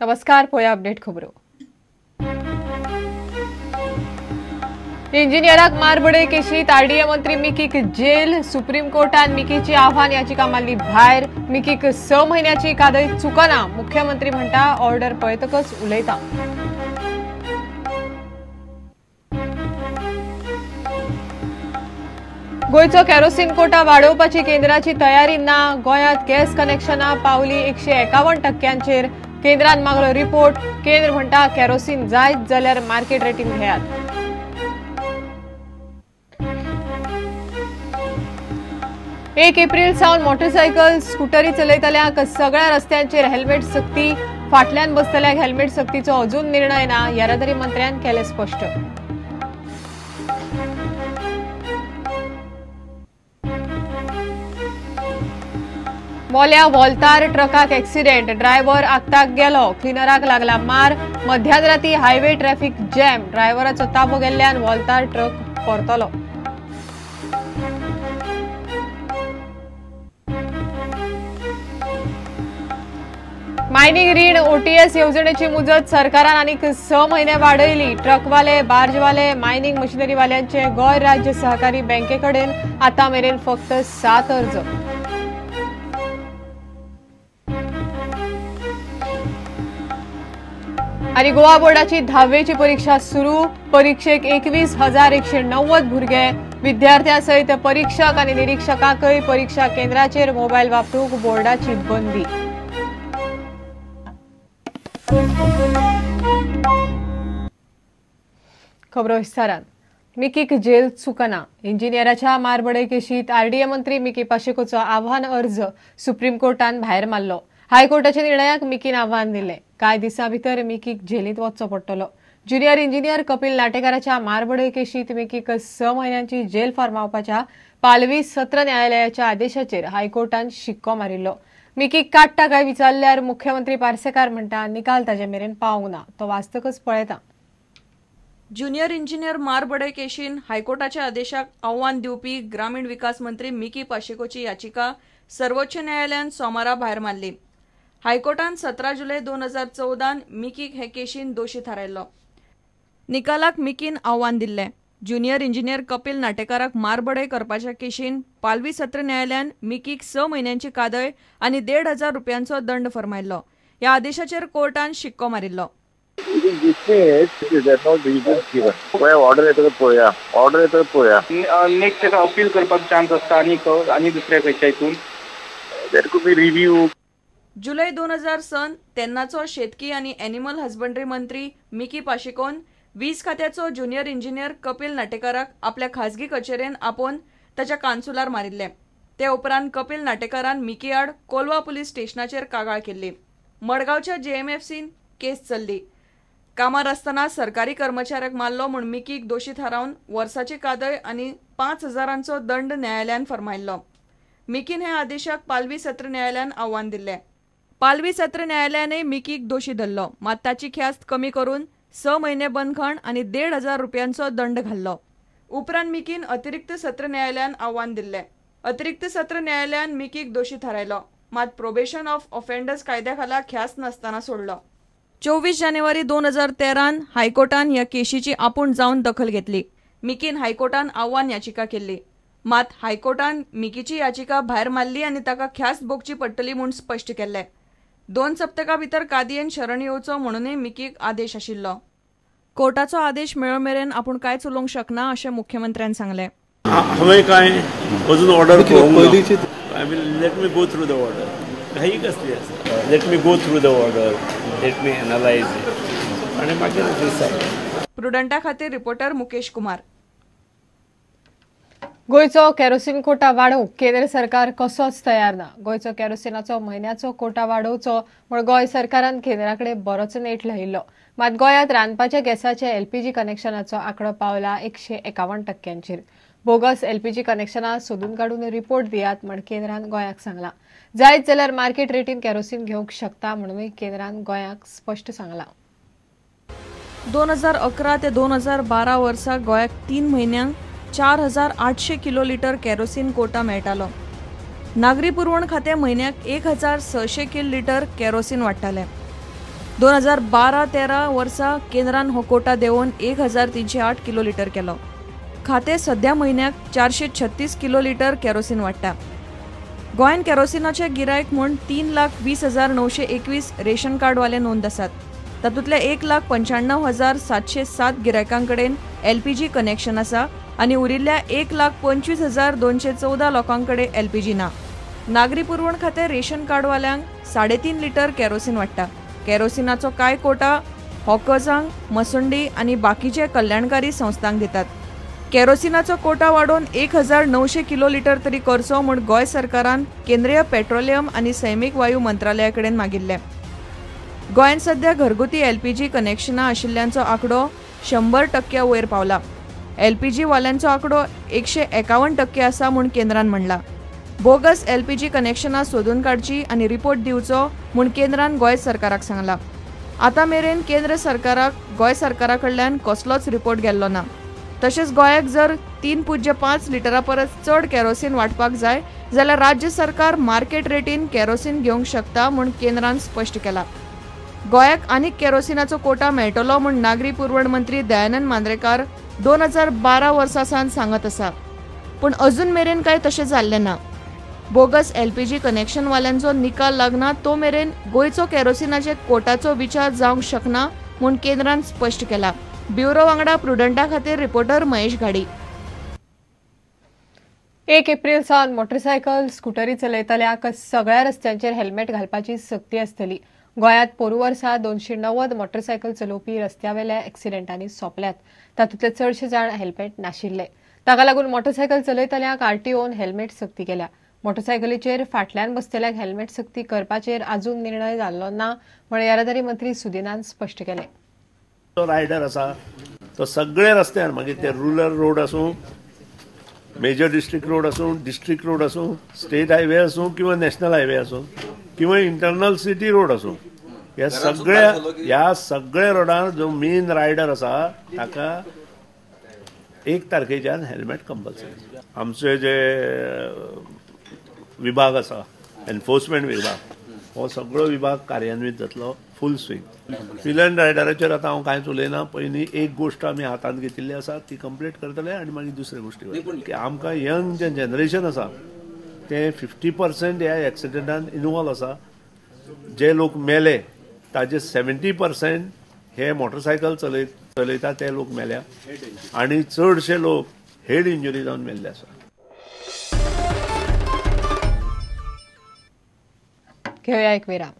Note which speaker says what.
Speaker 1: नमस्कार, पळोवया अपडेट खबरो. इंजिनियराक मारबडय केशीत आरडीए मंत्री मिकीक जेल. सुप्रीम कोर्टान मिकीची आव्हान याचिका मारली भायर. मिकीक 6 म्हयन्याची कादय चुकना. मुख्यमंत्री म्हणटा ऑर्डर पळयतकच उलयता. गोंयचो केरोसीन कोटा वाडोवपाची केंद्राची तयारी ना. गोंयांत गॅस कनेक्शनां पावली 151%. केंद्रान मागलो रिपोर्ट. केंद्र म्हणटा केरोसीन जायत जाल्यार मार्केट रेटीन घेयात. एक एप्रिल सावन मोटरसायकल स्कुटरी चलयतल्यांक सगळ्या रस्त्यांचेर हेल्मेट सक्ती. फाटल्यान बसतल्यांक हेल्मेट सक्तीचो अजून निर्णय ना. येरादारी मंत्र्यान केलें स्पश्ट. मोल्या वॉल्तार ट्रकाक एक्सिडेंट. ड्रायव्हर आगताक गेलो. क्लिनराक लागला मार. मध्यानराती हायवे ट्रॅफिक जॅम. ड्रायव्हराचो ताबो गेल्ल्यान वॉल्तार ट्रक परतलो. मायनिंग रीण ओटीएस येवजणेची मुजत सरकारान आनीक 6 म्हयने वाडयली. ट्रकवाले, बार्जवाले, मायनिंग मशिनरीवाल्यांचे गोंय राज्य सहकारी बँकेकडेन आतां मेरेन फक्त 7 अर्ज. आनी गोवा बोर्डाची 10वेची परीक्षा सुरू. परीक्षेक 21,190 भुरगे. विद्यार्थ्यां सयत परीक्षक आनी निरीक्षकांकय परीक्षा केंद्राचेर मोबायल वापरूंक बोर्डाची बंदी. खबरो विस्तारान. मिकीक जेल चुकना. इंजिनियराच्या मारबडय केशीत आरडीए मंत्री मिकी पाशेकोचो आव्हान अर्ज सुप्रीम कोर्टान भायर मारलो. हायकोर्टाच्या निर्णयाक मिकीन आव्हान दिलें. कांय दिसां भितर मिकीक जेलींत वचचो पडटलो. ज्युनियर इंजिनियर कपिल नाटेकाराच्या मारबडय केशीत मिकीक 6 म्हयन्यांची जेल फर्मावपाच्या पालवी सत्र न्यायालयाच्या आदेशाचेर हायकोर्टान शिक्को मारिल्लो. मिकीक काडटा काय विचारल्यार मुख्यमंत्री पार्सेकार म्हणटा निकाल ताजे मेरेन पावंक ना, तो वाचतकच पळयता.
Speaker 2: ज्युनियर इंजिनियर मारबडय केशीन हायकोर्टाच्या आदेशाक आव्हान दिवपी ग्रामीण विकास मंत्री मिकी पाशेकोची याचिका सर्वोच्च न्यायालयान सोमारा भायर मारली. हायकोर्टान 17 जुलय 2014 मिकीक हे केशीन दोशी थारायल्लो. निकालाक मिकीन आव्हान दिल्लें. ज्युनियर इंजिनियर कपिल नाटेकाराक मारबडय करपाच्या केशीन पालवी सत्र न्यायालयान मिकीक 6 म्हयन्यांची कादय आनी 1,500 रुपयांचो दंड फर्मायल्लो. ह्या आदेशाचेर कोर्टान शिक्को मारिल्लो.
Speaker 3: नेक्स्ट अपील करपाक चान्स आसता आनी दुसऱ्या खंयच्या हितून रिव्यू.
Speaker 2: जुलय 2000 तेन्नाचो शेतकी आनी एनिमल हजबंड्री मंत्री मिकी पाशेकोन वीज खात्याचो ज्युनियर इंजिनियर कपिल नाटेकाराक आपल्या खाजगी कचेरेन आपोवन ताच्या कानसुलार मारिल्ले. ते उपरांत कपिल नाटेकारान मिकी आड कोलवा पुलीस स्टेशनाचेर कागाळ केल्ली. मडगांवच्या जेएमएफसीन केस चल्ली. कामार आसतना सरकारी कर्मचाऱ्याक मारलो म्हूण मिकीक दोशी थारावन वर्साची कादय आनी 5,000 दंड न्यायालयान फर्मायल्लो. मिकीन ह्या आदेशाक पालवी सत्र न्यायालयान आव्हान दिल्लें. पालवी सत्र न्यायालयानय मिकीक दोशी धरलो, मात ताची ख्यास्त कमी करून 6 म्हयने बंदखण आनी 1,500 रुपयांचो दंड घाल्लो. उपरांत मिकीन अतिरिक्त सत्र न्यायालयान आव्हान दिल्लें. अतिरिक्त सत्र न्यायालयान मिकीक दोशी थारायलो, मात प्रोबेशन ऑफ ऑफेंडर्स कायद्या खाला ख्यास्त नासतना सोडलो. 24 जानेवारी 2013 हायकोर्टान ह्या केशीची आपूण जावन दखल घेतली. मिकीन हायकोर्टान आव्हान याचिका केल्ली, मात हायकोर्टान मिकीची याचिका भायर मारली आनी ताका ख्यास्त भोगची पडटली म्हूण स्पश्ट केल्लें. 2 सप्तकां भितर कादयेन शरण येवचो म्हणूनय मिकीक आदेश आशिल्लो. कोर्टाचो आदेश मेळो मेरेन आपूण कांयच उलोवंक शकना अशें मुख्यमंत्र्यान सांगलें.
Speaker 4: हांवें कांय अजून ऑर्डर पळोवंक ना. I will let me go through the order. घाई कसली आसा? Let me go through the order, let me analyse it आनी मागीर डिसायड.
Speaker 2: प्रुडंटा खातीर रिपोर्टर मुकेश कुमार.
Speaker 1: गोंयचो केरोसीन कोटा वाडोवंक केंद्र सरकार कसोच तयार ना. गोंयचो केरोसिनाचो म्हयन्याचो कोटा वाडोवचो म्हूण गोंय सरकारान केंद्रा कडेन बरोच नेट लायिल्लो. मात गोंयांत रांदपाच्या गॅसाचे एलपीजी कनेक्शनाचो आंकडो पावला 151%. बोगस एलपीजी कनेक्शनां सोदून काडून रिपोर्ट दियात म्हूण केंद्रान गोंयाक सांगलां. जायत जाल्यार मार्केट रेटीन केरोसीन घेवंक शकता म्हणूनय केंद्रान गोंयाक स्पश्ट सांगलां.
Speaker 2: 2011 ते 2012 वर्सा गोंयाक 3 म्हयन्यांक 4,800 किलो लिटर केरोसीन कोटा मेळटालो. नागरी पुरवण खातें म्हयन्याक 1,600 किल लिटर केरोसीन वाडटालें. 2012-13 वर्सा केंद्रान हो कोटा देंवोवन 1308 किलो लिटर केलो. खातें सध्या म्हयन्याक 436 किलो लिटर केरोसीन वाडटा. गोंयांत केरोसिनाचे गिरायक म्हूण 3,20,921 रेशन कार्डवाले नोंद आसात. तातूंतल्या 1,95,707 गिरायकां कडेन एलपीजी कनेक्शन आसा आनी उरिल्ल्या 1,25,214 लोकां कडेन एलपीजी ना. नागरी पुरवण खातें रेशन कार्डवाल्यांक 3.5 लिटर केरोसीन वाडटा. केरोसिनाचो कांय कोटा हॉकर्सांक, मसंडी आनी बाकीचे कल्याणकारी संस्थांक दितात. केरोसिनाचो कोटा वाडोवन 1900 किलो लिटर तरी करचो म्हूण गोंय सरकारान केंद्रीय पेट्रोलियम आनी सैमीक वायू मंत्रालया कडेन मागिल्लें. गोंयांत सध्या घरगुती एलपीजी कनेक्शनां आशिल्ल्यांचो आंकडो 100% वयर पावला. एलपीजी वाल्यांचो आंकडो 151% आसा म्हूण केंद्रान म्हणलां. बोगस एलपीजी कनेक्शनां सोदून काडची आनी रिपोर्ट दिवचो म्हूण केंद्रान गोंय सरकाराक सांगलां. आतां मेरेन केंद्र सरकाराक गोंय सरकारा कडल्यान कसलोच रिपोर्ट गेल्लो ना. तशेंच गोंयाक जर 3.5 लिटरा परस चड केरोसीन वांटपाक जाय जाल्यार राज्य सरकार मार्केट रेटीन केरोसीन घेवंक शकता म्हूण केंद्रान स्पश्ट केलां. गोंयाक आनीक केरोसिनाचो कोटा मेळटलो म्हूण नागरी पुरवण मंत्री दयानंद मांद्रेकार 2012 वर्सा सावन सांगत आसा, पूण अजून मेरेन कांय तशें जाल्लें ना. बोगस एलपीजी कनेक्शनवाल्यांचो निकाल लागना तो मेरेन गोंयचो केरोसिनाचे कोटाचो विचार जावंक शकना म्हूण केंद्रान स्पश्ट केला. ब्युरो वांगडा प्रुडंटा खातीर रिपोर्टर महेश घाडी.
Speaker 1: 1 एप्रिल सावन मोटरसायकल स्कुटरी चलयतल्यांक सगळ्या रस्त्यांचेर हेल्मेट घालपाची सक्ती आसतली. गोंयांत पोरूं वर्सा 290 मोटरसायकल चलोवपी रस्त्यावेल्या एक्सिडेंटांनी सोंपल्यात. तातूंतले चडशे जाण हेल्मेट नाशिल्ले. ताका लागून मोटरसायकल चलयतल्यांक आरटीओन हेल्मेट सक्ती केल्या. मोटरसायकलीचेर फाटल्यान बसतल्यांक हेल्मेट सक्ती करपाचेर अजून निर्णय जाल्लो ना म्हण येरादारी मंत्री सुदिनान स्पश्ट केलें.
Speaker 4: तो रायडर आसा तो सगळे रस्त्यार, मागीर ते रुरल रोड आसूं, मेजर डिस्ट्रिक्ट रोड आसूं, डिस्ट्रिक्ट रोड आसूं, स्टेट हायवे आसूं किंवा नॅशनल हायवे आसूं किंवा इंटरनल सिटी रोड आसूं, ह्या सगळ्या रोडार जो मेन रायडर आसा ताका 1 तारखेच्यान हेल्मेट कंपल्सरी. आमचे जे विभाग आसा, एनफोर्समेंट विभाग, हो सगळो विभाग कार्यान्वित जातलो फूल स्विंग. पिलन रायडराचेर आतां हांव कांयच उलयना. पयलीं एक गोश्ट आमी हातांत घेतिल्ली आसा ती कंप्लीट करतले आनी मागीर दुसरे गोश्टी. की आमकां यंग जें जनरेशन आसा तें 50% ह्या एक्सिडेंटान इनवॉल्व आसा. जे लोक मेले ताजे 70% हे मोटरसायकल चलयता ते लोक मेल्या आनी चडशे लोक हेड इंजुरी जावन मेल्ले आसा.
Speaker 1: घेवया एक विराम.